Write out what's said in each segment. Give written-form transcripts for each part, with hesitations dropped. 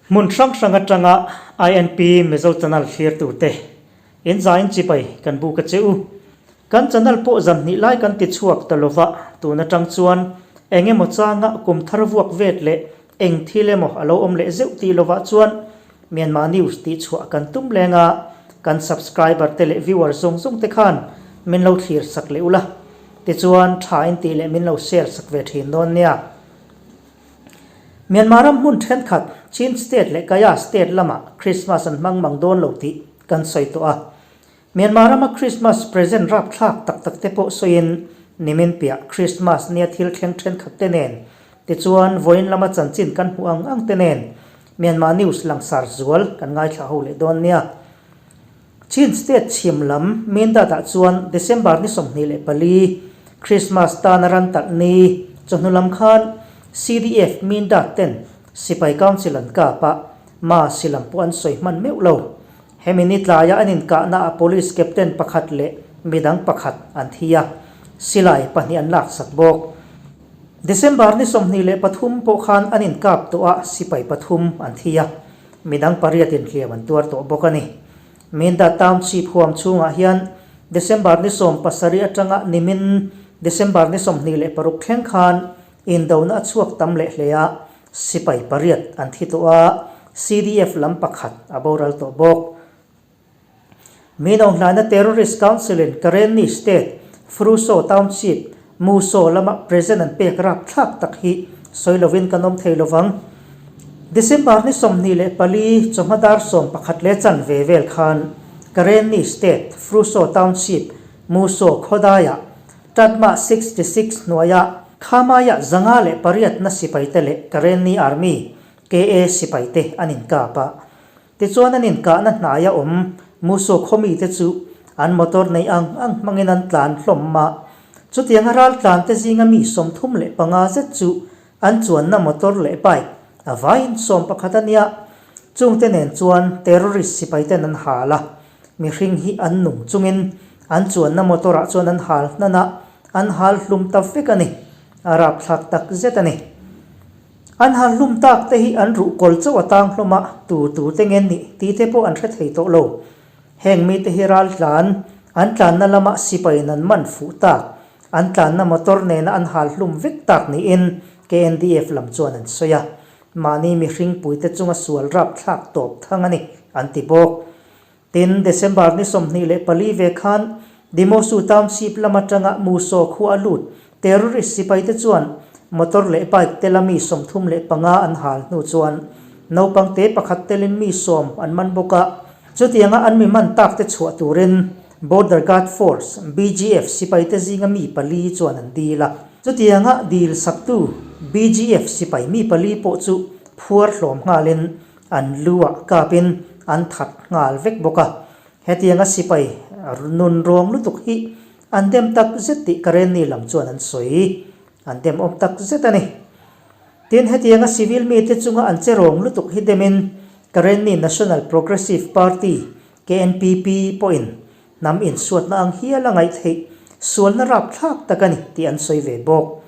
Hmun hrang hrang atanga INP Mizo Channel thlirtute in zain chibai kan buk a che u. Kan channel pawh zan hnih lai kan ti chhuak ta lova, tun atang chuan eng emaw changa kum thar vuak vet leh eng thil emaw a lo awm leh zeuh tih lovah chuan Myanmar News tih chhuah kan tum leng a, kan subscriber te leh viewer zawng zawng te khan min lo thlir sak leh ula, tichuan tha in tih leh min lo share sak ve thin dawn nia. Myanmar ram hmun thenkhat Chin State leh Kayah State lamah Christmas an hmang mang dawn lo tih kan sawi tawh a. Myanmar rama Christmas present rapthlak tak tak te pawh sawiin nimin piah Christmas nia thil thleng thenkhat te nen tichuan vawiin lama chanchin kan hmuh ang ang te nen Myanmar news langsar zual kan ngaithla ho leh dawn nia. Chin State chhim lam Mindat ah chuan December ni 24, Christmas tana ran talh ni chawhnu lam khan CDF Mindat ten Sipai Council an kap a, ma silam pawh an sawi hman meuh lo. Hemi ni tlaia an inkahna ah Police Captain pakhat leh midang pakhat an thi a, silai pahnih an laksak bawk. December ni 23 pawh khan an inkap tawh a, sipai pathum an thi a. Midang pariat inhliam an tuar tawh bawk a ni. Minda Township huam chhungah hian December ni 17 atanga nimin December ni 26 thleng khan indona a chhuak tam leh hle a, sipai pariat an thi tawh a, CDF lam pakhat a boral tawh bawk. Minawnghlaina Terrorist Council-in Karenni State, Fruso Township, Muso lama present an pek rapthlak tak hi sawi lovin kan awm thei lovang. December ni 24 chawhma dar 11 leh chanve vel khan Karenni State, Fruso Township, Muso khawdaiah Tatma 66 hnuaia Khamaiah 508 na sipaite leh Karenni Army, KA, sipaite an inkap a. Tichuan an inkahna hnaia awm Muso khawmite chu an motor neih ang ang hmangin an tlan hlawm a. Chutianga ral tlante zinga mi 35 zet chu an chuanna motor leh bike a vaiin 11 a nia. Chungte nen chuan terrorist sipaiten an hal a, mihring hi an nung chungin an chuanna motor ah chuan an hal hnan a, an hal hlum ta vek a ni. A rapthlak tak zet a ni. An han hlum tak te hi an ruh kawl chauh a tang hlawm a, tu tu te nge nih tih te pawh an hre thei tawh lo. Heng mite hi ral tlan, an tlanna lama sipaiin an man fuh tak, an tlanna motor nena an hal hlum vek tak niin KNDF lam chuan an sawi a. Mahni mihring puite chunga sual rapthlak tawp thang a ni, an ti bawk. Tin, December ni 24 ve khan Dimosu Township lam atanga Muso khua a lut terrorist sipaite chuan motor leh bike tela mi 35 an hal hnu chuan naupang te pakhat telin mi 10 an man bawk a. Chutianga an mi man tak te chhuah turin Border Guard Force, BGF, sipaite zinga mi pali chuan an dil a. Chutianga dil saktu BGF sipai mi pali pawh chu phuar hlawm nghalin An lu ah kapin an that nghal vek bawk a, hetianga sipai nun ruang lutuk hi an dem tak zet tih Karenni lam chuan an sawi. An dem awm tak zet a ni. Tin, hetianga civil mite chunga an che rawng lutuk hi demin Karenni National Progressive Party, KNPP, pawhin Hnam insuatna ang hial a ngaih theih sualna rapthlak tak a ni tih an sawi ve bawk.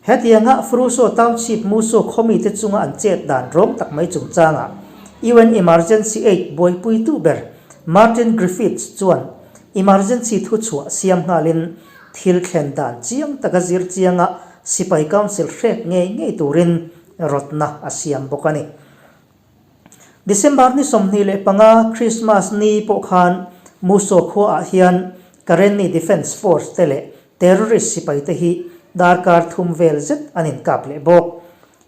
Hetianga Fruso Township Muso khawmite chunga an chet dan rawng tak mai chungchangah UN Emergency Aid buaipuitu ber Martin Griffiths chuan emergency thuchhuah siam nghalin thil thlen dan chiang taka zir chianga sipai council hrek ngei ngei turin rawtna a siam bawk a ni. December ni 25 Christmas ni pawh khan Muso khua ah hian Karenni Defence Force te leh terrorist sipai te hi darkar thum vel zet an inkap leh bawk.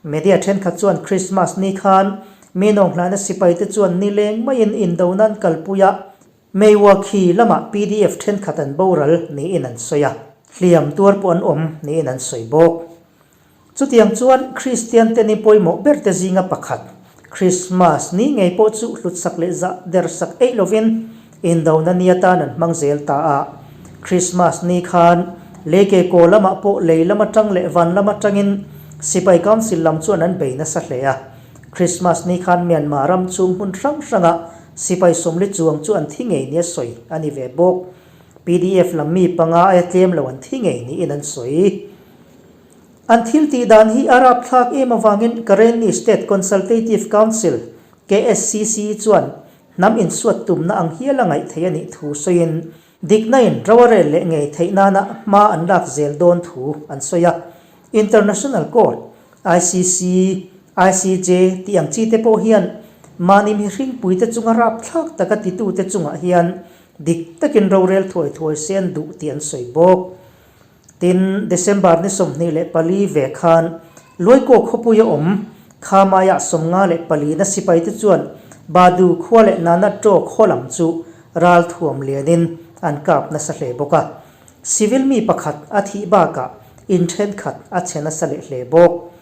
Media thenkhat chuan Christmas ni khan mi nawnghlaina sipai te chuan nileng maiin indona an kalpui a, Meiwakhi lamah PDF thenkhat an boral niin an sawi a, hliam tuar pawh an awm niin an sawi bawk. Chutiang chuan Kristian te ni pawimawh ber te zinga pakhat, Krismas ni ngei pawh chu hlutsak leh zah der sak eih lovin indona ni atan an hmang zel ta a. Krismas ni khan Leke kaw lamah pawh lei lam atang leh van lam atangin Sipai Council lam chuan an bei nasa hle a. Krismas ni khan Myanmar ram chhung hmun hrang hranga sipai sawmli chuang chu an thi ngei nia sawi a ni ve bawk. PDF lam mi panga aia tlem lo an thi ngei niin an sawi. An thil tih dan hi a rapthlak em avangin Karenni State Consultative Council, KSCC, chuan hnam insuat tumna ang hial a ngaih theih a nih thu sawiin dikna in ro a rel leh ngei theih nana hma an lak zel dawn thu an sawi a. International Court, ICC, ICJ tih ang chi te pawh hian mahni mihringpuite chunga rapthlak taka titute chungah hian dik takin rorel thuai thuai se an duh tih an sawi bawk. Tin, December ni 24 ve khan Luaikaw khawpuia awm Khamaiah 54 na sipaite chuan Badu khua leh Nana Taw khaw lam chu ral thuam lianin an kap nasa hle bawk a. Civil mi pakhat a thih bakah in thenkhat a chhe nasa leh hle bawk.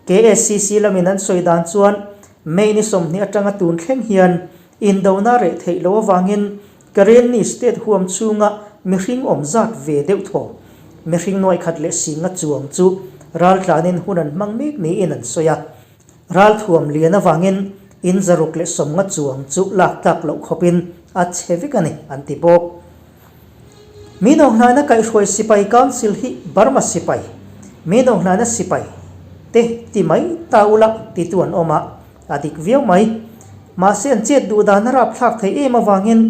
KSCC lamin an sawi dan chuan May ni 20 atanga tun thleng hian indona reh theih loh avangin Karenni state huam chhunga mihring awm zat ve deuh thaw. Mihring nuaih khat leh singa chuang chu raltlanin hun an hmang mek niin an sawi a. Ralthuam lian avangin in 150 chuang chu lak tlak loh khawpin a chhe vek a ni, an ti bawk. Minawnghlaina kaihhruai sipai council hi Burma sipai, Minawnghlaina sipai te ti mai ta ula titu an awm a, a dik viau mai. Mahse an chet duh dan a rapthlak thei em avangin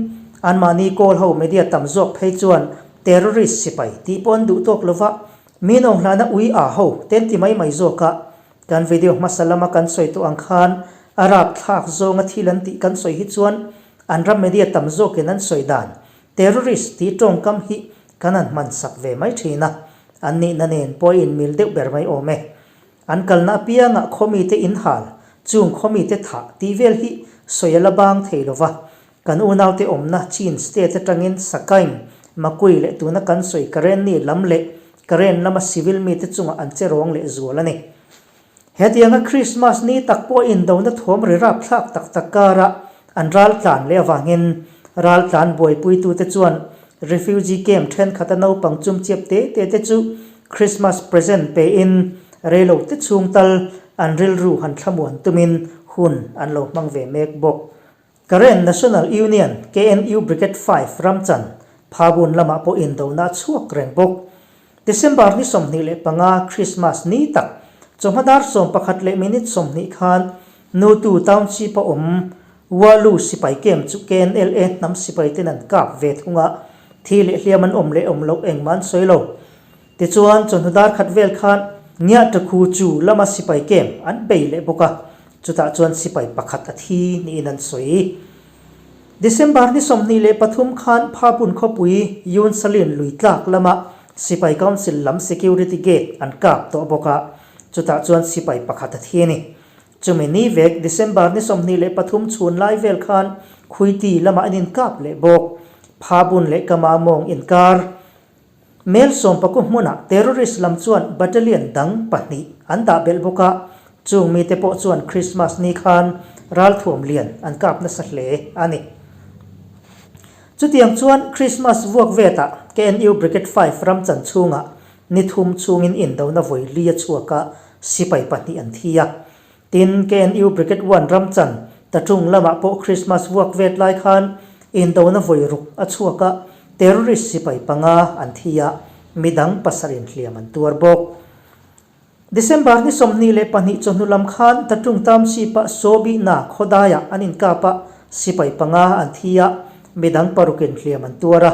anmahni kawl ho media tam zawk phei chuan terrorist sipai tih pawh an duh tawk lova, Minawnghlaina ui a ho te an ti mai mai zawk a. Kan video hmasa lama kan sawi tawh ang khan a rapthlak zawnga thil an tih kan sawi hi chuan an ram media tam zawkin an sawi dan terrorist tih tawngkam hi kan han hman sak ve mai thin a, an nihna nen pawh a inmil deuh ber mai awm e. An kalna apiangah khawmite inhal, chung khawmite thah tih vel hi sawi a la bang thei lo va, kan unaute awmna Chin state atangin Sakaing, Makui leh tuna kan sawi Karenni lam leh Karen lama civil mite chungah an che rawng leh zual a ni. Hetianga Krismas ni tak pawh indona thawm ri rapthlak tak tak karah an raltlan leh avangin raltlan buaipuitute chuan refugee camp thenkhat a naupang chumchiap te te te chu Krismas present pein reilo te chhung tal an rilru han thlamuan tumin hun an lo hmang ve mek bawk. Karen National Union, KNU Brigade Five, Ramchan, Phabun lamah pawh indona a chhuak reng bawk. December ni 25 Christmas ni tak, chawhma dar 11 leh minute 20 khan Nutu Township-a awm Walu sipai camp chu KNLA hnam sipai ten an kap ve thung a, thi leh hliam an awm leh awm loh engmah an sawi lo. Tichuan, chawhnu dar khat vel khan Ngiahtakhu chu lama sipai camp an bei leh bawk a, Chutah chuan sipai pakhat a thi niin an sawi. December ni 23 khan Phapun khawpui Yun Salin lui tlak lama Sipai Council lam security gate an kap tawh bawk a, chutah chuan sipai pakhat a thi a ni. Chumi ni vek December ni 23 chhun lai vel khan Khuiti lamah an inkap leh bawk. Phapun leh Kama mawng inkar. Mel sawmpaku hmunah terrorist lam chuan battalion dang pahnih an dah belh bawk a, chung mite pawh chuan Christmas ni khan ralthuam lian an kap nasa hle a ni. Chutiang chuan Christmas vuak vetah KNU Brigade Five ramchan chhungah ni thum chhungin indona vawi li a chhuak a, sipai pahnih an thi a. Tin, KNU Brigade One ramchan Tatung lamah pawh Christmas vuak vet lai khan indona vawi ruk a chhuak a, terrorist sipai panga an thi a, midang pasarih hliam an tuar bawk. December ni 22 chawhnu lam khan Tatung Township-a Sobihna khawdaiah an inkap a, sipai panga an thi a, midang parukin hliam an tuar a.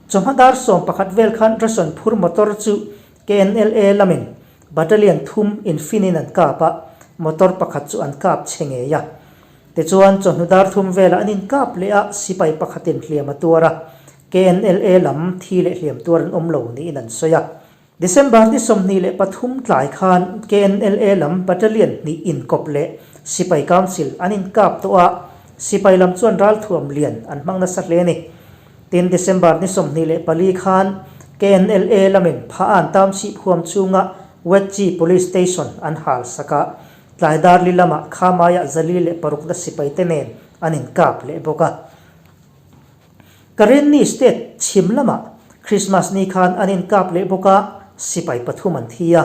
Chawhma dar 11 vel khan ration phur motor chu KNLA lamin Battalion thum infinin an kap a, motor pakhat chu an kap chhe ngei a. Tichuan, chawhnu dar thum velah an inkap leh a, sipai pakhatin hliam a tuar a, KNLA lam thi leh hliam tuar an awm lo niin an sawi a. December ni 23 tlai khan KNLA lam Battalion hnih inkawp leh Sipai Council an inkap tawh a, sipai lam chuan ralthuam lian an hmang nasa hle a ni. Tin, December ni 24 khan KNLA lamin Phaan Township huam chhunga Wetchi Police Station an hal sak a, tlai dar li lamah Khamaiah zali leh parukna sipaite nen an inkap leh bawk a. Karenni State chhim lamah Christmas ni khan an inkap leh bawk a, sipai pathum an thi a.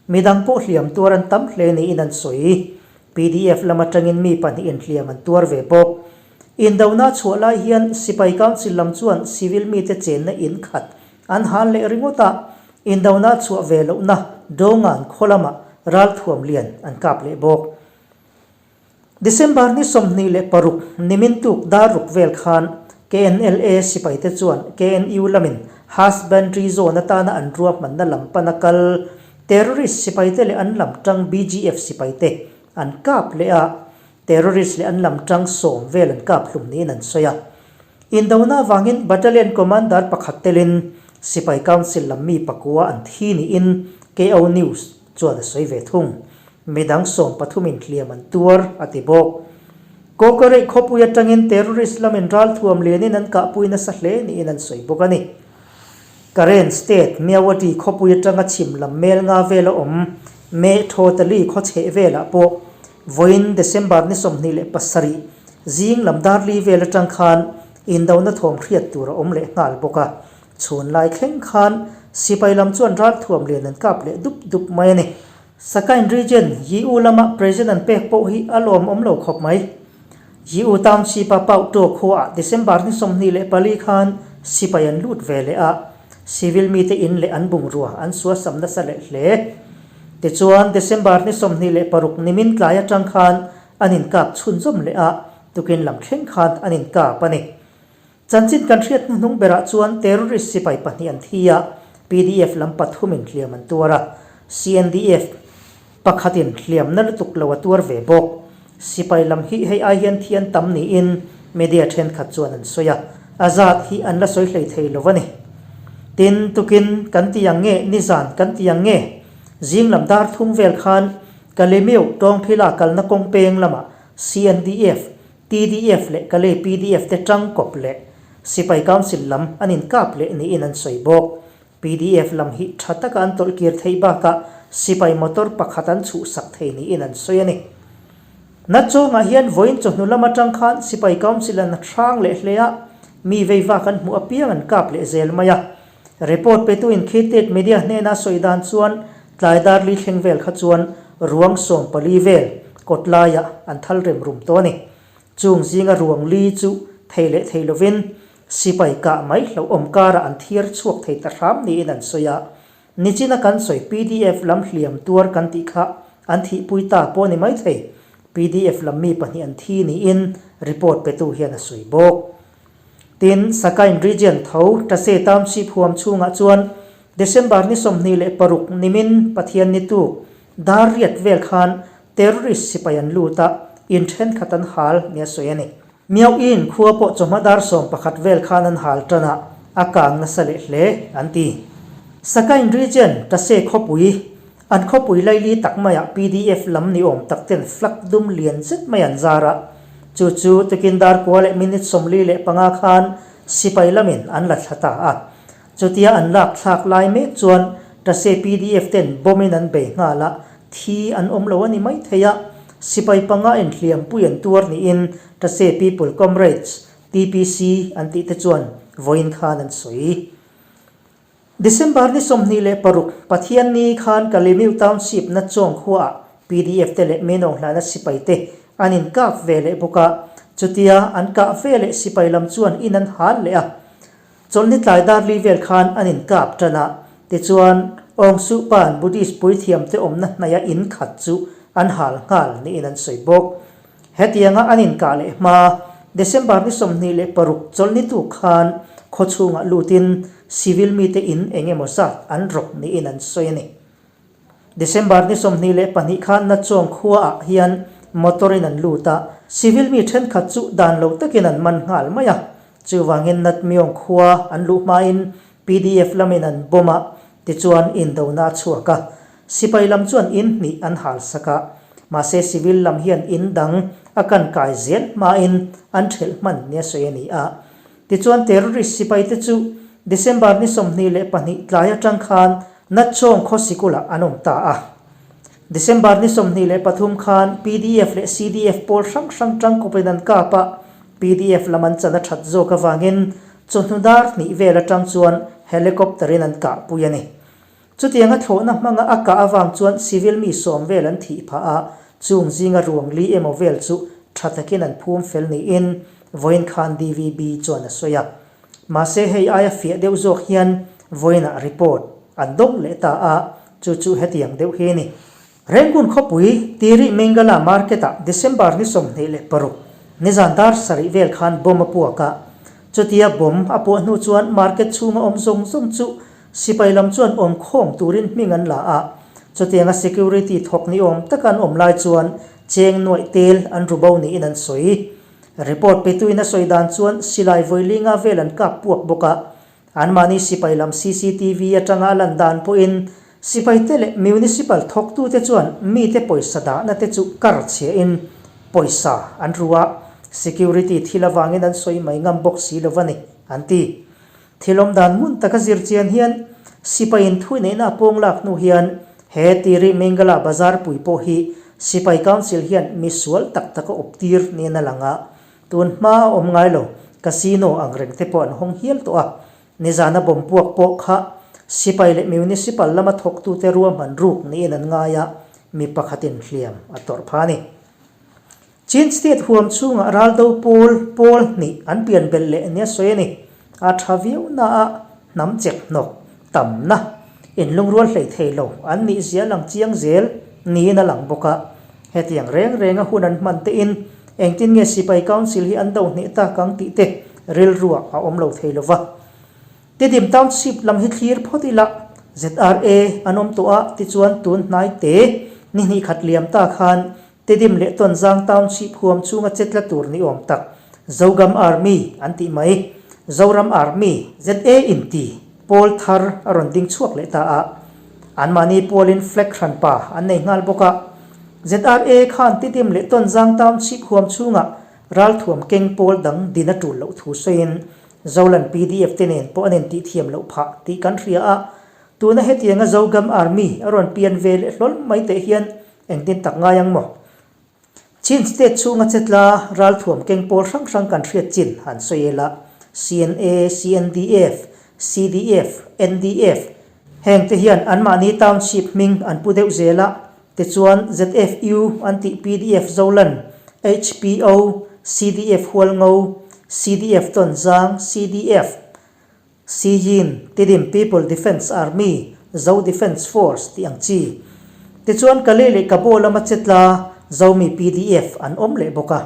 Midang pawh hliam tuar an tam hle niin an sawi. PDF lam atangin mi pahnihin hliam an tuar ve bawk. Indona chhuah lai hian Sipai Council lam chuan civil mite chenna in khat an hal leh ringawt a, indona chhuah ve lohna Dongan khaw lamah ralthuam lian an kap leh bawk. December ni 26 nimin tuk dar ruk vel khan KNLA sipaite chuan KNU lamin Husbandry Zone atana an ruahmanna lam pana kal terrorist sipaite leh an lam tang BGF sipaite an kap leh a, terrorist leh an lam tang sawm vel an kap hlum niin an sawi a. Indona avangin Battalion Commander pakhat telin Sipai Council lam mi pakua an thi niin KO News chuan a sawi ve thung. Midang sawmpathumin hliam an tuar, a ti bawk. Kawkareih khawpui atangin terrorist lamin ralthuam lianin an kahpui nasa hle niin an sawi bawk a ni. Karen State, Myawaddy khawpui atanga chhim lam mel nga vela awm Meh Thawtali khaw chheh velah pawh vawiin December ni 27 zing lam darli vel atang khan indona thawm hriat tur a awm leh nghal bawk a. Chhun lai thleng khan sipai lam chuan ralthuam lian an kap leh dup dup mai a ni. Sakain Region, Yi-U lama President an pek pawh hi a lawmawm lo khawp mai. Yi-U Township-a Pauhtuo khuaah December ni 24 khan sipai an lut ve leh a, civil mite in leh an bungrua an suasam nasa leh hle. Tichuan, December ni 26 nimin tlai atang khan an inkap chhunzawm leh a, tukin lam thleng khan an inkap a ni. Chanchin kan hriat hnuhnung berah chuan terrorist sipai pahnih an thi a, pdf lam pathumin hliam an tuar a, CNDF pakhatin hliamna lutuk lo a tuar ve bawk. Sipai lam hi hei ai hian thi an tam niin media thenkhat chuan an sawi a, a zat hi an la sawi hlei thei lo a ni. Tin, tukin kan ti ang nge, nizan kan ti ang nge? Zing lam dar thum vel khan Kalemiu tawngphila kalna kawng peng lamah CNDF TDF leh Kalay pdf te tang kawp leh Sipai Council lam an inkap leh niin an sawi bawk. Pdf lam hi tha taka an tawlh kir theih bakah Sipai motor pakhat an chhuhsak thei niin an sawi a ni. Nachawngah hian vawiin chawhnu lam atang khan Sipai Council an hrang leh hle a, mi veivak an hmuh apiang an kap leh zel mai a. Report petu in Khittet Media hnena sawi dan chuan tlai dar li thleng vel kha chuan ruang 14 vel kawt laiah an thal rem rum tawh a ni. Chung zinga ruang li chu thei leh thei lovin sipai kah mai hlauhawm karah an thiar chhuak thei ta hram niin an sawi a. Nichina kan sawi pdf lam hliam tuar kan tih kha an thihpui ta pawh a ni maithei. Pdf lam mi pahnih an thi niin report petu hian a sawi bawk. Tin, Sakain Region tho Tase Township huam chhungah chuan December ni 26 nimin Pathian ni tuk dar riat vel khan terrorist sipai an lut a, in thenkhat an hal nia sawi a ni. Miauhin khua pawh chawhma dar 11 vel khan an hal tan a, a kang nasa leh hle an ti. Sakain Region Tase khawpui An khawpui laili tak maiah pdf lam ni awm tak ten flag dum lian zet mai an zar a, chu chu tukin dar kua leh minute 45 khan sipai lamin an la thla ta a. Chutia an lak thlak lai mek chuan Tase pdf ten bomb in an bei nghal a, thi an awm lo a ni mai thei a, sipai panga in hliampui an tuar niin Tase People Comrades, TPC, an tih te chuan vawiin khan an sawi. December ni 26, Pathianni khan Kalemiu Township na Chawng khuaah pdf te leh Menawng hlana sipai te an inkap ve leh bawk a, chutia an kah ve leh sipai lam chuan in an hal leh a. Chawlhni tlai dar li vel khan an inkap tan a, tichuan Aung Suh Pan Buddhist puithiam te awmna hnaia in khat chu an hal nghal niin an sawi bawk. Hetianga an inkah leh hma, December ni 26 chawlhni tuk khan khaw chhungah lutin civil mite in eng emaw zat an rawk niin an sawi a ni. December ni 22 khan Nachawng khuaah hian motor in an lut a, civil mi thenkhat chu dan lo takin an man nghal mai a. Chuvangin Natmyong khua an luh hmain pdf lamin an bomb a, tichuan indona a chhuak a. Sipai lam chuan in hnih an hal sak a, mahse civil lam hian in dang a kan kai zel hmain an thelh hman nia sawi a ni a. Tichuan terrorist sipaite chu December ni 22 tlai atang khan Natchawng khaw sikulah an awm ta a. December ni 23 khan pdf leh CDF pawl hrang hrang tangkawpin an kap a, pdf lam an chan a that zawk avangin chawhnu dar hnih vel atang chuan helicopter in an kahpui a ni. Chutianga thlawhna hmanga a kah avang chuan civil mi sawm vel an thih phah a, chung zinga ruang li emaw vel chu tha takin an phum fel niin vawiin khan DVB chuan a sawi a. Mahse hei aia fiah deuh zawk hian vawiinah report an dawng leh ta a, Chu chu hetiang deuh hi a ni. Rangoon khawpui Tiri Mingala Market-ah December ni 26, nizan dar sarih vel khan bomb a puak a. Chutia bomb a puah hnu chuan market chhunga awm zawng zawng chu sipai lam chuan awm khawm turin hming an la a. Chutianga security thawk ni awm taka an awm lai chuan cheng nuaih tel an ru bo niin an sawi. Report petuin a sawi dan chuan silai vawi linga vel an kap puak bawk a. Anmahni sipai lam cctv atanga a lan dan pawhin sipaite leh municipal thawktute chuan mite pawisa dahna te chu kar chhiahin pawisa an ru a, security thil avangin an sawi mai ngam bawk si lo a ni, an ti. Thil awm dan ngun taka zir chian hian sipaiin thuineihna a pawng lak hnu hian he Tiri Mingala bazar pui pawh hi sipai council hian misual tak tak a awp tir niin a lang a, Tun hma a awm ngai lo, casino ang reng te pawh an hawng hial tawh a. Nizana bomb puak pawh kha sipai leh municipal lama thawktute ruahman ruk niin an ngai a, mi pakhatin hliam a tawrh pha a ni. Chin State huam chhungah raldo pawl pawl hnih an pian belh leh nia sawi a ni. A tha viau na a hnam chek hnawk tamna inlungrual hlei thei lo an nih zia lang chiang zel niin a lang bawk a. Hetiang reng renga hun an hman tein engtin nge Sipai Council hi an do hneh tak ang tih te rilruah a awm lo thei lo va. Tidim Township lam hi thlir phawt ila ZRA an awm tawh a tichuan tun hnai te ni hnih khat liam ta khan Tidim leh Tonzang Township huam chhunga che tla tur ni awm tak Zogam Army an tih mai. Zoram Army, ZA inti, pawl thar a rawn ding chhuak leh ta a. Anmahni pawlin flag hranpa an nei nghal bawk a. ZRA khan Tidim leh Tonzang Township huam chhunga ralthuam keng pawl dang din a tul loh thu sawiin Zolan pdf te nen pawh an intih thiam loh phah tih kan hria a. Tuna hetianga Zogam Army a rawn pian ve leh hlawl mai teh hian Engtin tak ngai ang maw? Chin State chhunga chetla ralthuam keng pawl hrang hrang kan hriat chin han sawi ela, CNA, CNDF, CDF, NDF, heng te hian anmahni township hming an pu deuh zel a, tichuan ZFU an tih pdf Zolan, HPO, CDF Hualngo, CDF Tonzang, CDF, Siyin, Tidim People Defence Army, Zo Defence Force tih ang chi. Tichuan Kalay leh Kabo lama chetla Zomi pdf an awm leh bawk a.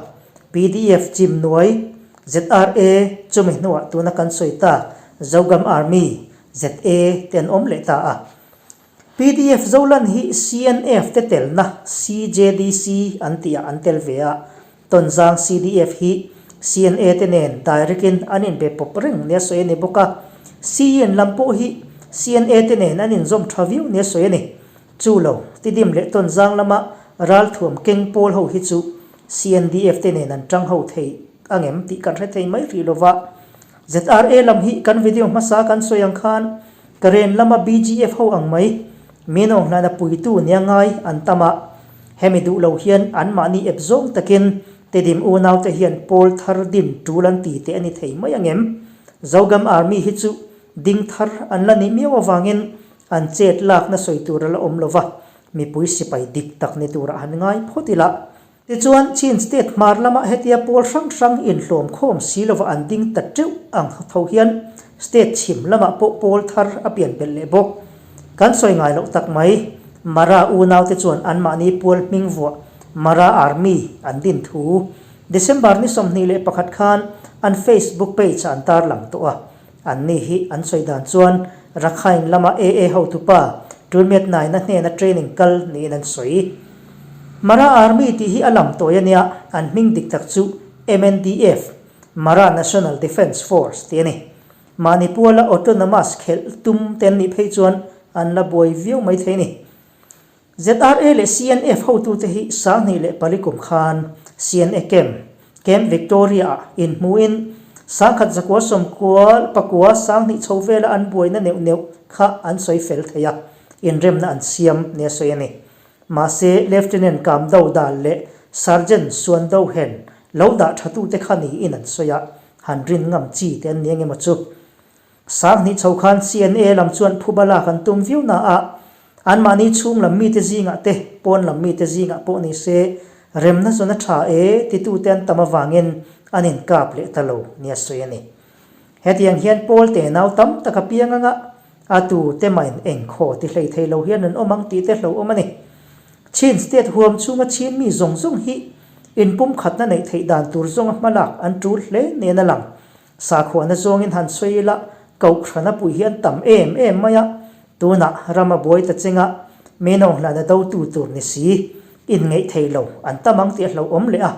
Pdf chim nuai, ZRA, chumi hnuah tuna kan sawi tak Zogam Army, ZA, te an awm leh ta a. Pdf Zolan hi CNF te telna CJDC an tihah an tel ve a, Tonzang CDF hi CNA te nen direct in an inbe pawp reng nia sawi a ni bawk a, CEN lam pawh hi CNA te nen an inzawm tha viau nia sawi a ni. Chu lo, Tidim leh Tonzang lama ralthuam keng pawl ho hi chu CNDF te nen an tang ho thei angem tih kan hre thei mai hrih lova. ZRA lam hi kan video hmasa kan sawi ang khan Karen lama BGF ho ang mai, min awm hlana puitu nia ngai an tam a, hemi duh lo hian anmahni ep zawng takin Tedim unaute hian pawl thar din tul an ti teh a ni thei mai angem? Zogam Army hi chu ding thar an la nih miau avangin an chet lakna sawi tur a la awm lova, mipui sipai dik tak ni turah han ngai phawt ila. Tichuan, Chin State hmar lama hetia pawl hrang hrang inhlawm khawm si lova an ding ta teuh ang tho hian State chhim lamah pawh pawl thar a pian belh leh bawk. Kan sawi ngai loh tak mai, Mara unaute chuan anmahni pual hming vuah Mara Army an din thu December ni 21 khan an Facebook page ah an tarlang tawh a. Anni hi an sawi dan chuan Rakhine lama AA hotupa Tulmiat Naina hnena training kal niin an sawi. Mara Army tih hi a lam tawi a nia, an hming dik tak chu MNDF, Mara National Defence Force, tih a ni. Mahni puala autonomous khelh tum te an nih phei chuan an la buai viau mai thei a ni. ZRA leh CNF hotute hi 2004 kum khan CNA Camp, Camp Victoria-ah inhmuhin 1999 20 chho vela an buaina neuh neuh kha an sawi fel thei a, inremna an siam nia sawi a ni. Mahse, Lieutenant Kam Do Dal leh Sergeant Suan Do Hen lo dah thatute kha niin an sawi a, han rin ngam chi te an ni engemaw chu. 2000 chho khan CNA lam chuan phuba lak an tum viau na a, anmahni chhung lam mite zingah te, pawn lam mite zingah pawh ni se, remna zawn a tha e titute an tam avangin an inkap leh ta lo nia sawi a ni. Hetiang hian pawl te nau tam tak a piang anga. A tu te mahin eng khaw ti hlei thei lo hian an awm ang tih te hlauhawm a ni. Chin State huam chhunga Chin mi zawng zawng hi inpumkhatna neih theih dan tur zawnga hmalak an tul hle nen a lang. Sakhuana zawngin han sawi ila Kohhrana pui hi an tam em em mai a, tunah ram a buai ta chenga Menawnghlana dotu tur ni si inngeih thei lo an tam ang tih a hlauhawm leh a.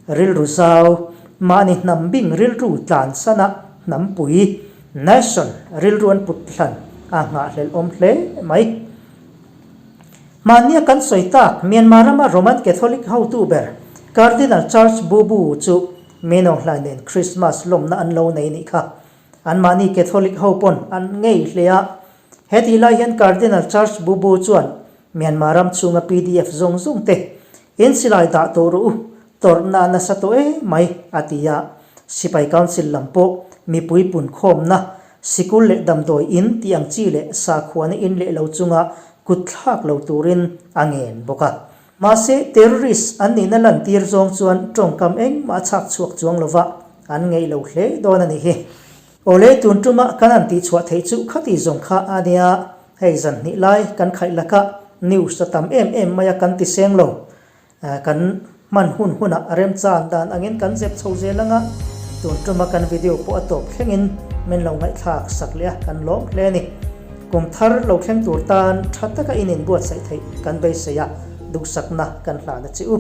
Rilru zau, mahni hnam bing rilru tlansana hnampui, nation, rilru an put hlan a nghahhlelhawm hle mai. Mahnia kan sawi tak Myanmar rama Roman Catholic hotu ber Cardinal Charles Bubu chu Menawnghlai nen Christmas lawmna an lo nei nih kha. Anmahni Catholic ho pawn an ngei hle a. Hetih lai hian Cardinal Charles Bubu chuan Myanmar ram chhunga pdf zawng zawng te in silai dah tawh rawh u, tawrhna a nasa tawh e mai, a ti a. Sipai Council lam pawh mipui punkhawmna, sikul leh damdawi in tih ang chi leh sakhuana in leh lo chunga kut thlak lo turin a ngen bawk a. Mahse, terrorist an nihna lantir zawng chuan tawngkam engmah a chhak chhuak chuang lova, an ngeih lo hle dawn a nih hi. Awle, tun tuma kan han tihchhuah theih chu khati zawng kha a nia, hei zan hnih lai kan khaih laka news a tam em em mai a kan ti seng lo. Kan hman hun hunah a remchan dan angin kan zep chho zel anga, tun tuma kan video pawh a tawp thlengin min lo ngaihthlak sak leh a, kan lawm hle a ni. Kum thar lo thleng tur tan tha taka in inbuatsaih theih kan beisei a, duhsakna kan hlan a che u.